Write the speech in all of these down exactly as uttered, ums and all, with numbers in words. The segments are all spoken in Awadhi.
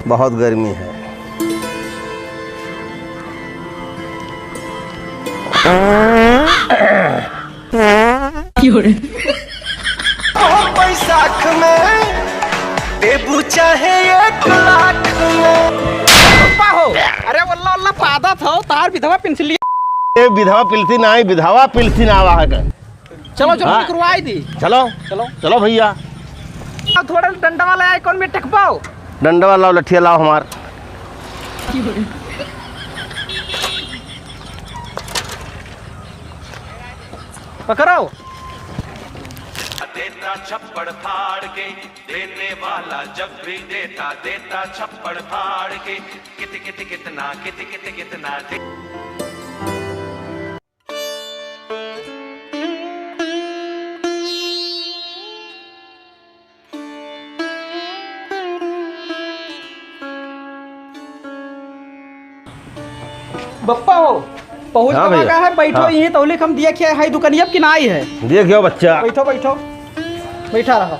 बहुत गर्मी है। बैसाख में देबू चाहे एक लाख में। पप्पा हो, अरे वल्ला वल्ला पादत हो, तार विधवा पिलसिन लिया। ए विधवा पिलसिन नाई, विधवा पिलसिन आवा है का? चलो, चलो, हाँ। निकरवाई दी। चलो। चलो। चलो भैया। अब थोड़ा डंडा वाला आए, कौन में टकबाओ? डंडा वाला लाओ, लठिया लाओ हमार। पकड़ो। देता छप्पड़ फाड़ के, देने वाला जब भी देता, देता छप्पड़ फाड़ के, कित कित कितना, कित कित कितना दे। बप्पा हो, पहुँच हाँ गवा भैया। का है, बैठो हाँ। यहीं तौलिक हम दिया क्या है दुकनिया की नाई है। देखियो बच्चा। बैठो, बैठो, बैठा रहो।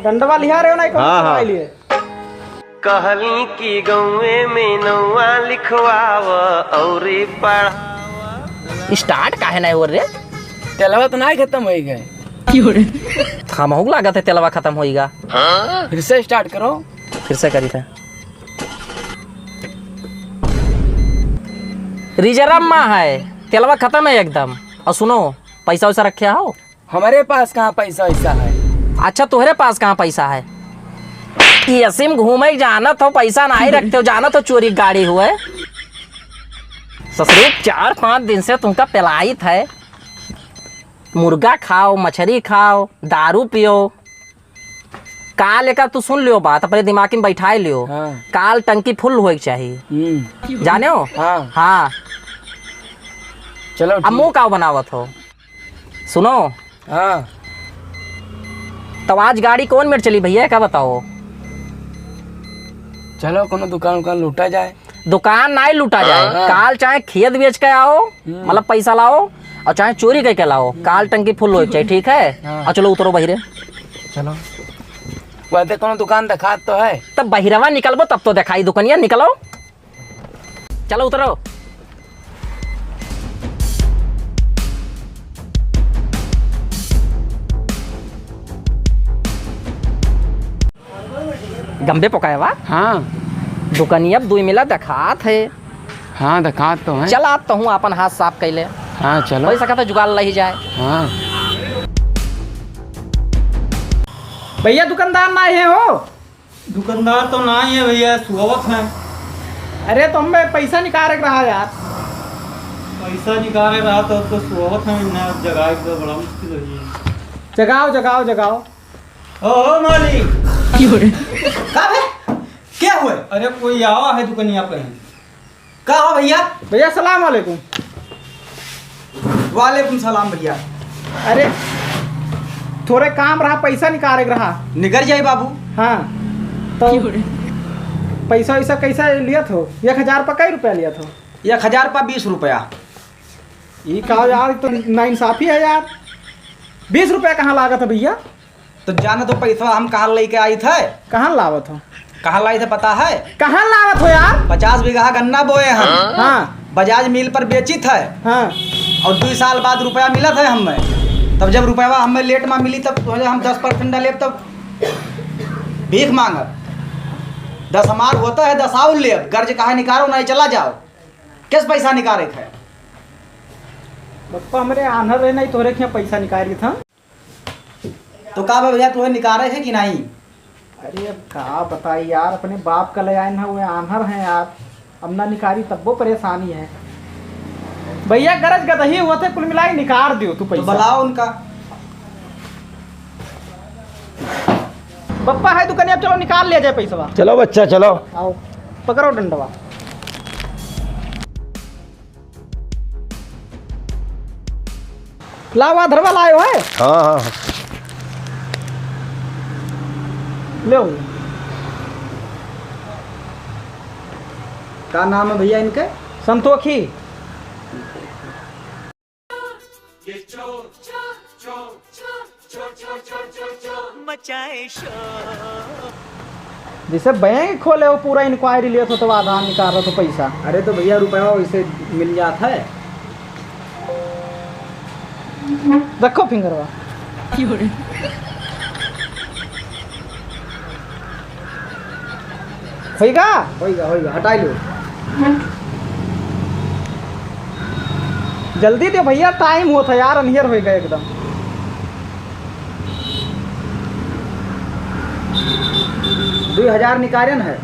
डंडवा लिहा रहे हो ना, कौन हाँ, सा हाँ। लिए? कहली कि गौवे में नौवा लिखवाव औरी पढ़ाव। स्टार्ट काहे नाई हो रे? तेलवा तो नाई खतम होई गए। क्यों रे? हमहू लागत है तेलवा खतम होई गा। फिर से स्टार्ट करो। फिर से करी थे। रिजर्व मा है, तेलवा खतम है एकदम। और सुनो, पैसा वैसा रखे हो? हमरे पास कहाँ पैसा वैसा है? अच्छा, तोहरे पास कहाँ पैसा है? ये सिम घूमे जानत हो, पैसा नाई रखते हो, जानत हो चोरी गाड़ी हुए। ससुरी, चार पाँच दिन से तुमका पिलाइत है, मुर्गा खाओ, मछरी खाओ, दारू पियो। काल एका तू सुन लियो बात, अपने दिमाग में बैठाए लियो। हाँ। काल टंकी फुल होए के चाही। हम्म। जाने हो? हाँ। हाँ। चलो अब ठीक। मुंह का बनावत हो? सुनो। हाँ। तब आज गाड़ी कौन मेर चली भैया, का बताओ? चलो कोनो दुकान उकान लूटा जाए। दुकान नाई लूटा जाए। हाँ। काल चाहे खेत बेच के आओ, हम्म। मतलब पैसा लाओ, और चाहे चोरी करके लाओ, हम्म। काल टंकी फुल होए के चाही, ठीक है? हाँ। और चलो उतरो बहिरे। चलो। वैसे कोनो दुकान देखात तो है? तब बहिरवा निकलबो तब तो देखाई दुकनिया, निकलो। चलो उतरो। गंबे पकाएवा? हाँ। दुकनिया दुई मिला देखात है। हाँ, देखात तो है। चल, आप तो हूँ आपन हाथ साफ कैले। हाँ, चलो। हो सकत है जुगाड़ लही जाए। हाँ। भैया, दुकानदार नाई है हो? दुकानदार तो नाई है भैया, सुआवत है। अरे, तो हमें पैसा निकाले के रहा यार। पैसा निकाले रहा तो, तो सुआवत है ना, जगाए के तो बड़ा मुश्किल हो जाए। जगाओ, जगाओ, जगाओ। ओ, ओ मालिक। का बे? क्या हुआ? अरे, कोई आवा है दुकनिया पे। का हो भैया? भैया, सलाम वालेकुम। वालेकुम सलाम भैया। अरे, थोड़े काम रहा, पैसा निकाले के रहा। निकल जाए बाबू। हाँ, तो पैसा वैसा कैसा लियत हो? एक हजार पर कई रुपया लियत हो? एक हजार पर बीस रुपया। ई का यार, ई तो नाइंसाफी है यार। बीस रुपया कहाँ लागत है भैया? तो जाना तो पैसा हम कहाँ लेके आई थे? कहाँ लावत हो? कहाँ लाई थे पता है? कहाँ लावत हो यार? पचास बीघा गन्ना बोए हम। हाँ। बजाज मिल पर बेची थे। हाँ। और दो साल बाद रुपया मिला था हमें। तब जब रुपया हमें लेट में मिली तब हम दस परसेंट डाले तब भीख मांगब। दस हमार होता है, दस और लेब। कर्ज काहे निकालो, नहीं चला जाओ। किस पैसा निकाले थे? बप्पा हमरे आन्हर रहे नहीं, तोहरे क्या पैसा निकाल रही था? तो का बा भैया, तोहे निकारे है कि नहीं? अरे अब का बताई यार, अपने बाप का ले आए ना, वे आन्हर हैं यार, अब ना निकारी तब्बो परेशानी है। भैया गरज गदही हुआ थे, कुल मिलाई निकार दियो तू तो पैसा। बुलाओ उनका। बप्पा है दुकान, अब चलो निकाल लिया जाए पैसवा। चलो बच्चा चलो। आओ, पकड़ो डंडवा। लावा धरवा लायो है? हाँ, हाँ, हाँ। लो। का नाम है भैया इनके? संतोखी। जैसे बैंक खोले हो, पूरा inquiry लेत हो, तो आधार निकाल रहे हो, तो पैसा। अरे तो भैया, रुपया वैसे मिल जात है। रखो फिंगरवा। होइगा? होइगा, होइगा, हटाई लो। जल्दी दे भैया, time होत है यार, अन्हेर होइगा एकदम। दुई हजार निकारेन है।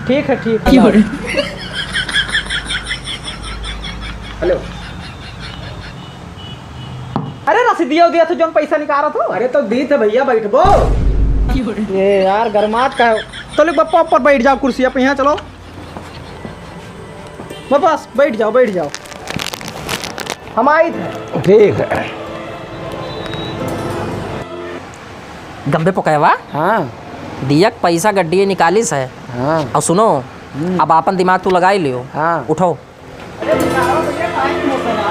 ठीक है, ठीक है। Hello। अरे रसीदिया उदिया तो जौन पैसा निकालत हो। अरे तो दी थे भैया, बैठबो। ये यार गरमात का है। तो ले बप्पा ऊपर बैठ जाओ कुर्सिया पे, यहाँ चलो। बस बैठ जाओ, बैठ जाओ। हम आई थे। ठीक है। गंबे पकैवा? हाँ। दियक पैसा गड्डिए निकालिस है। हाँ। और सुनो, हम्म। अब आपन दिमाग तू लगाई लियो। हाँ। उठो। अरे निकालो भैया, time हो गया।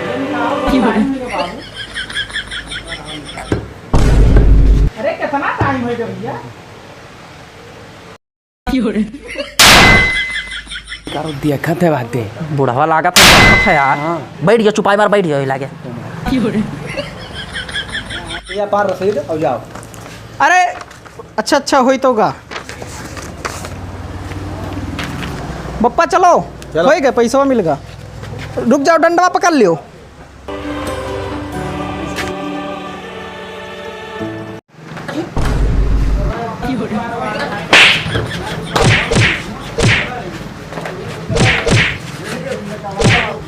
ये निकालो, time हो गया बाबू। अरे कितना time हो गया भैया? करो देखत है बाते। बुढ़वा लागत है, देखत है यार। हाँ। बैठ गया, चुपाई मार बैठ गया, लागे। ये पार रसीद और जाओ। अरे अच्छा, अच्छा, होई तो गा। बप्पा, चलो। चलो। होई गए, पैसवा मिल गा। रुक जाओ, डंडवा पकड़ लियो।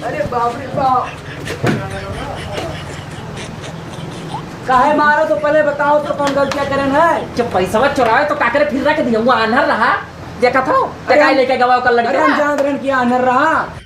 अरे बाप रे बाप। काहे मारो तो पहले बताओ तो कौन गलतियाँ करेन है? जब पैसवा चोरावे तो का करे फिर रख दिया, वो आन्हर रहा, देखा था? अरे काहे हम, लेके गवा ओकर लड़का? अरे हम जानत रहन कि आन्हर रहा।